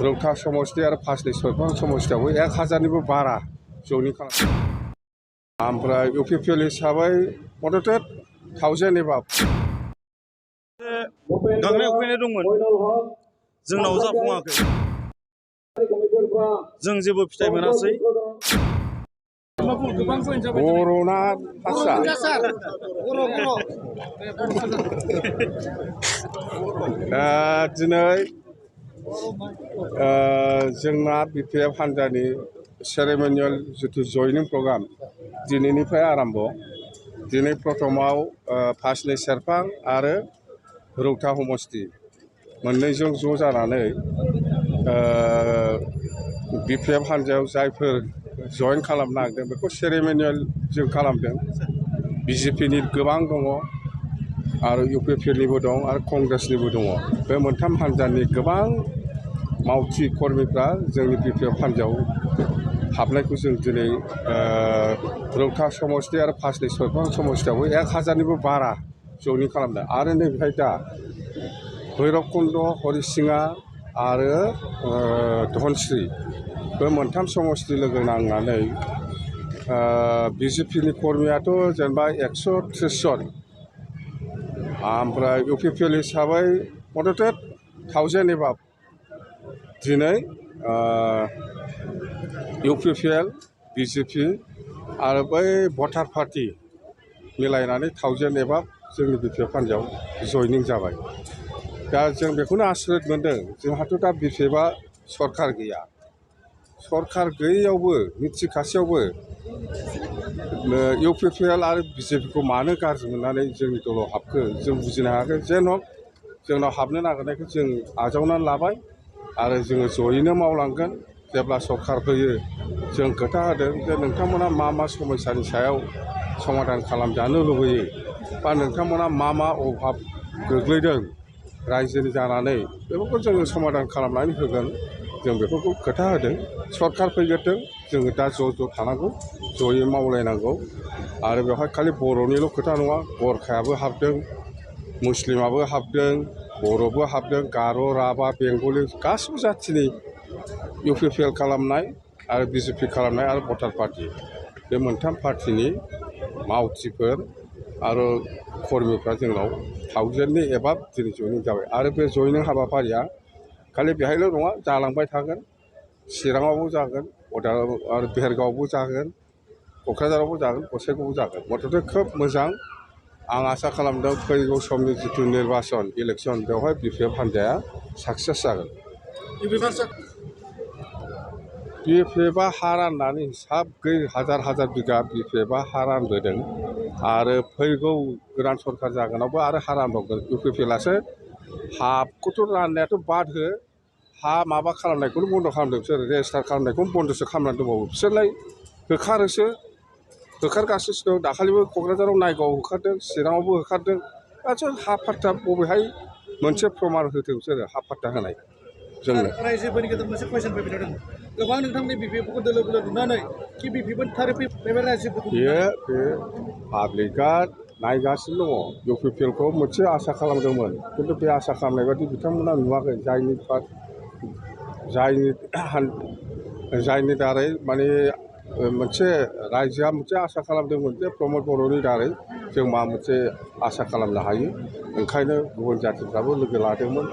रौता समष्टि आरो फासनि सयफां समष्टियावबो 1000निबो बारा जयनिं खालामदों। ओमफ्राय इउपिपिएल हिसाबै मथथे 1000 एबाब गांनाय उखैनाय दंमोन, जोंनाव जाफुङाखै, जों जेबो फिथाइ मोनासै। बर'ना हारसा दिनै जोंना बिपिएफ हान्जानि सेरेमनियेल जिथु जयनिं प्रग्राम दिनैनिफ्राय आरम्भ। दिनै प्रथमाव फासनि सेरफां आरो रौता समष्टि मोननैजों ज' जानानै बिपिएफ हान्जायाव जायफोर जइन खालामनो नागिरदों बेखौ सेरेमनियेल जों खालामदों। बिजेपिनि गोबां दङ आरो इउपिपिएलनिबो दं आरो कंग्रेसनिबो दङ। बे मोनथाम हान्जानि गोबां मावथि कर्मिफ्रा जोंनि बिपिएफ हान्जायाव हाबनायखौ जों दिनै रौता समष्टि आरो फासनि सयफां समष्टियावबो 1000निबो बारा जयनिं खालामदों। आरो नैबेहाय दा भैरबकुन्द, हरिसिङा आरो धनस्रि बे मोनथाम समष्टि लोगो नांनानै बिजेपिनि कर्मियाथ' जेनेबा 130 जन, ओमफ्राय इउपिपिएल हिसाबै मथथे 1000 एबाब दिनै इउपिपिएल, बिजेपि आरो बै भटार पार्टि मिलायनानै 1000 एबाब जोंनि बिपिएफ हान्जायाव जयनिं जाबाय। दा जों बेखौनो आसरित मोन्दों, जोंहाथ' दा बिपिएफआ सरकार गैया। सरकार गैयैयावबो मिथिखासेयावबो इउपिपिएल आरो बिजेपिखौ मानो गाज्रि मोननानै जोंनि दलाव हाबखो जों बुजिनो हायाखै। जेन' जोंनाव हाबनो नागिरनायखौ जों आजावनानै लाबाय आरो जोङो जयैनो मावलांगोन। जेब्ला सरकार फैयो जों खोथा होदों जे नोंथांमोना मा समस्यानि सायाव समाधान खालामजानो लुबैयो बा नोंथांमोना मा अभाब गोग्लैदों रायजोनि जानानै बेफोरखौ जोङो समाधान खालामनानै होगोन। जों बेफोरखौ खोथा होदों। सरकार फैग्रोथों, जोङो दा ज' थानांगौ, जयै मावलायनांगौ। आरो बेवहाय खालि बर'निल' खोथा नङा, गरखायाबो हाबदों, मुस्लिमाबो हाबदों, बर'बो हाबदों, गार', राभा, बेंगलि गासिबो जाथिनि इउपिपिएल खालामनाय आरो बिजेपि खालामनाय आरो भटार पार्टि बे मोनथाम पार्टिनि मावथिफोर आरो कर्मिफ्रा जोंनाव 1000नि एबाब दिनै जयनिं जाबाय। आरो बे जयनिं हाबाफारिया खालि बेहायल' नङा, जालांबाय थागोन। चिराङावबो जागोन, आरो भेरगावआवबो जागोन, क'क्राझारावबो जागोन, गसाइगावआवबो जागोन। मथथे खोब मोजां। आं आसा खालामदों फैगौ समनि जिथु निर्बाचन इलेक्सन बेवहाय बिपिएफ हान्जाया साक्सेस जागोन। बिपिएफआ हा राननानै हिसाब गैयै हाजार बिगा बिपिएफआ हा रानबोदों आरो फैगौ गोदान सरकार जागोनावबो आरो हा रानबावगोन। इउपिपिएलासो हाखौथ' राननायाथ' बाद हो, हा माबा खालामनायखौनो बन्द' खालामदों बिसोर, रेजिस्टार खालामनायखौनो बन्द'सो खालामनानै दंबावो। बिसोरलाय होखारगासिनो दं। दाखालिबो क'क्राझाराव नायगावआव होखारदों, चिराङावबो होखारदों। गासै हा पाट्टा बबेहाय मोनसे प्रमान होथों बिसोरो हा पाट्टा होनाय जोंनो। रायजोफोरनि गेजेराव मोनसे कुइसन फैबाय थादों, गोबां नोंथांनि बिपिएफखौ दोलो नुनानै कि बिपिएफ थारै बे रायजोफोरखौ बे पाब्लिकआ नायगासिनो दङ। इउपिपिएलखौ मोनसे आसा खालामदोंमोन, खिन्थु बे आसा खालामनाय बायदि बिथांमोना नुवाखै। जायनि दारै माने मोनसे रायजोआ मोनसे आसा खालामदोंमोन जे प्रमद बर'नि दारै जों माबा मोनसे आसा खालामनो हायो। ओंखायनो गुबुन जाथिफ्राबो लोगो लादोंमोन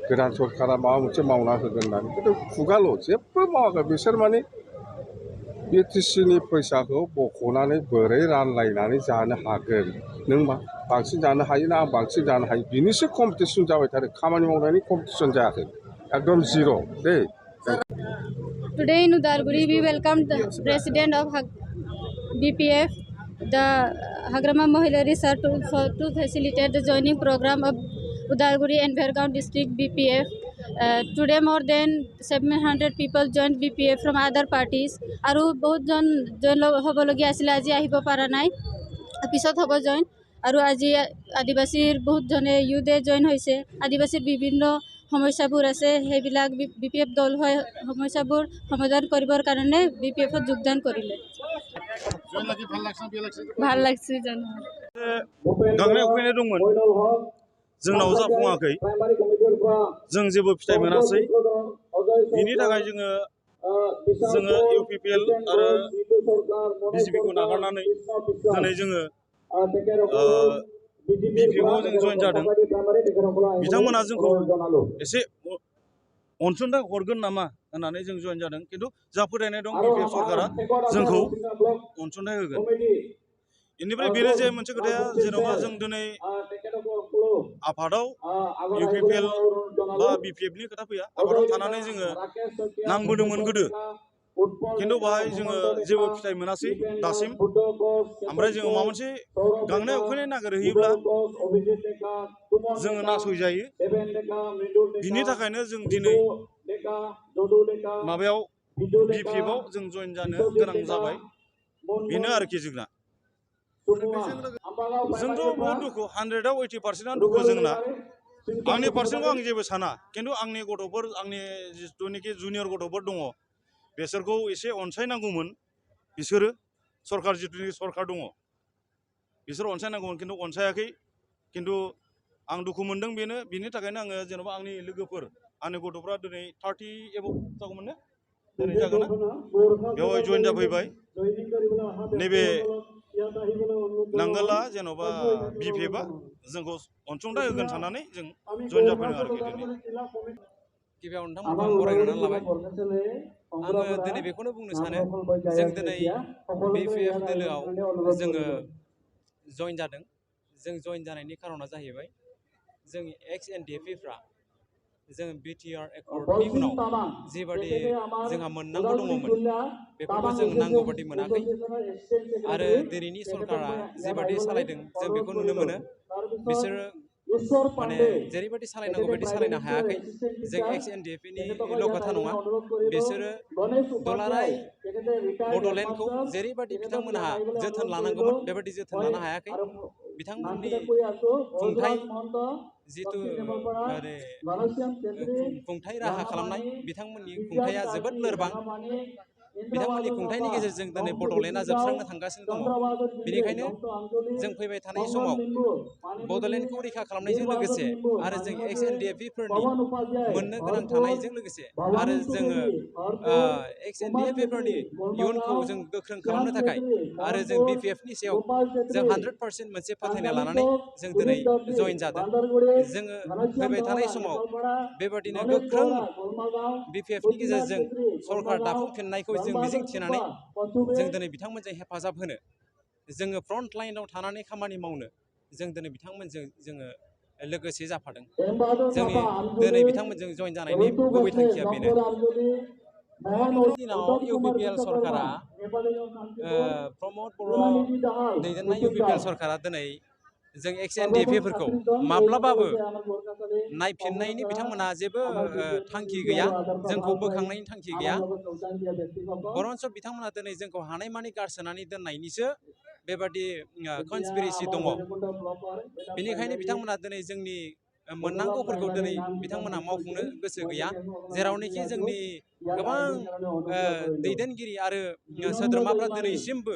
गोदान सरकारा माबा मोनसे मावना होगोन होननानै। खिन्थु खुगाल' जेबो मावाखै बिसोर। माने बिटिसिनि फैसाखौ बख'नानै बोरै रानलायनानै जानो हागोन? नों बांसिन जानो हायो ना आं बांसिन जानो हायो? बिनिसो कम्पिटिसन जाबाय थादों, खामानि मावनायनि कम्पिटिसन जायाखै। एकदम जिर'। Today in Udalguri, we welcomed the president of BPF, the Hagrama Mohilari sir, to facilitate the joining program of Udalguri and Bhergaon district BPF. Today more than 700 people joined BPF from other parties. Aru bahut jon hobo logi asile aji ahibo para nai, pisot hobo join. Aru aji adibasir bahut jone youth join hoise. Adibasir bibhinno সমস্যাবোৰ আছে, সেইবিলাক BPF দল হয় সমস্যাবোৰ সমাধান কৰিবৰ কাৰণে বিপিএফত যোগদান কৰিলে। ভাল লাগছে জানো। गांनाय उखैनाय दंमोन, जोंनाव जाफुङाखै, जों जेबो फिथाइ मोनासै। बिनि थाखाय जोङो UPPL आरो BJP खौ नागारनानै दिनै जोङो BPF आव जों जइन जादों। बिथांमोना जोंखौ एसे अनसुंथाइ हरगोन नामा होननानै जों जइन जादों, खिन्थु जा फोथायनाय दं BPF सरकारा जोंखौ अनसुंथाइ होगोन। बेनिफ्राय बेनो जे मोनसे खोथाया, जेन'बा जों दिनै आफादाव UPPL बा BPF नि खोथा फैया, आफादाव थानानै जोङो नांबोदोंमोन गोदो, खिन्थु बाहाय जोङो जेबो फिथाइ मोनासै दासिम। ओमफ्राय जोङो माबा मोनसे गांनाय उखैनाय नागिरहैयोब्ला जोङो नासयजायो। बिनि थाखायनो जों दिनै माबायाव BPF आव जों जइन जानो गोनां जाबाय। बेनो आरोखि जोंना। जोंथ' बहुत दुखु, 100आव 80% दुखु जोंना। आंनि पार्सेन्टखौ आं जेबो साना, खिन्थु आंनि गथ'फोर, आंनि जिथुनिखि जुनियर गथ'फोर दङ, बिसोरखौ एसे अनसायनांगौमोन। बिसोरो सरकार, जिथुनिखि सरकार दङ, बिसोर अनसायनांगौमोन, खिन्थु अनसायाखै। खिन्थु आं दुखु मोनदों बेनो। बिनि थाखायनो आङो जेन'बा आंनि लोगोफोर, आंनि गथ'फ्रा दिनै 30 एबभ जागौमोन ने, दिनै जागोन ना, बेवहाय जइन जाफैबाय। नैबे नांगोला जेन'बा BPF आ जोंखौ अनसुंथाइ होगोन साननानै जों जइन जाफैदों आरोखि दिनै। गिबियाव नोंथांमोनखौ आं बरायग्रोनानै लाबाय। आङो दिनै बेखौनो बुंनो सानो, जों दिनै BPF दोलोआव जोङो जइन जादों। जों जइन जानायनि खारना जाहैबाय, जों ex-NDFफ्रा जों BTR एकर्डनि उनाव जिबादि जोंहा मोननांगौ दङमोन, बेफोरखौ जों नांगौ बादि मोनाखै। आरो दिनैनि सरकारा जिबादि सालायदों, जों बेखौ नुनो मोनो। बिसोरो माने जेरैबायदि सालायनांगौ बायदि सालायनो हायाखै। जों ex-NDFनिल' खोथा नङा, बिसोरो दुलाराय बड'लेण्डखौ जेरैबायदि बिथांमोनहा जोथोन लानांगौमोन, बेबायदि जोथोन लानो हायाखै। बिथांमोननि खुंथाय, जिथु खुंथाय राहा खालामनाय, बिथांमोननि खुंथाया जोबोद लोरबां। बिथांमोननि खुंथायनि गेजेरजों दिनै बड'लेण्डआ जोबस्रांनो थांगासिनो दङ। बेनिखायनो जों फैबाय थानाय समाव बड'लेण्डखौ रैखा खालामनायजों लोगोसे, आरो जों ex-NDFफोरनि मोननो गोनां थानायजों लोगोसे, आरो जोङो ex-NDFफोरनि इयुनखौ जों गोख्रों खालामनो थाखाय, आरो जों BPFनि सायाव जों 100% मोनसे फोथायनाय लानानै जों दिनै जइन जादों। जोङो फैबाय थानाय समाव बेबादिनो गोख्रों BPFनि गेजेरजों सरकार दाफुंफिननायखौ जों मिजिं थिनानै जों दिनै बिथांमोनजों हेफाजाब होनो, जोङो फ्रन्ट लाइनाव थानानै खामानि मावनो, जों दिनै बिथांमोनजों जोङो लोगोसे जाफादों। जोंनि दिनै बिथांमोनजों जइन जानायनि गुबै थांखिया बेनो। दिनाव UPPL सरकारा, प्रमद बर' दैदेननाय UPPL सरकारा दिनै जों ex-NDFफोरखौ माब्लाबाबो नायफिननायनि बिथांमोनहा जेबो थांखि गैया, जोंखौ बोखांनायनि थांखि गैया। बरन्स बिथांमोना दिनै जोंखौ हानायमानि गारसोनानै दोननायनिसो बेबादि कनस्पिरेसि दङ। बेनिखायनो बिथांमोना दिनै जोंनि मोननांगौफोरखौ दिनै बिथांमोना मावफुंनो गोसो गैया। जेरावनोखि जोंनि गोबां दैदेनगिरि आरो सोद्रोमाफ्रा दिनैसिमबो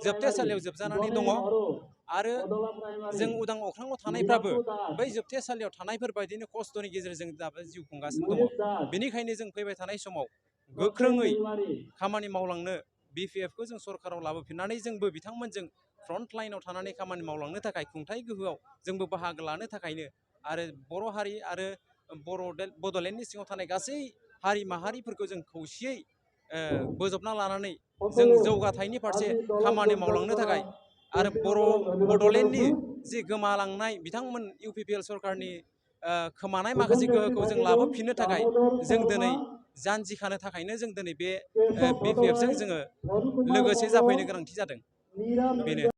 जोबथेसालियाव जोबजानानै दङ। आरो जों उदां अख्राङाव थानायफ्राबो बै जोबथेसालियाव थानायफोर बायदिनो खस्थ'नि गेजेरजों दाबो जिउ खुंगासिनो दङ। बेनिखायनो जों फैबाय थानाय समाव गोख्रोङै खामानि मावलांनो, BPFखौ जों सरकाराव लाबोफिननानै जोंबो बिथांमोनजों फ्रन्ट लाइनाव थानानै खामानि मावलांनो थाखाय, खुंथाय गोहोआव जोंबो बाहागो लानो थाखायनो, आरो बर' हारि आरो बड'लेण्डनि सिङाव थानाय गासै हारि माहारिफोरखौ जों खौसेयै बोजबना लानानै जों जौगाथायनि फारसे खामानि मावलांनो थाखाय, आरो बड'लेण्डनि जि गोमालांनाय बिथांमोन UPPL सरकारनि खोमानाय माखासे गोहोखौ जों लाबोफिननो थाखाय, जों दिनै जानजि खानो थाखायनो जों दिनै बे BPFजों जोङो लोगोसे जाफैनो गोनांथि जादों। बेनो।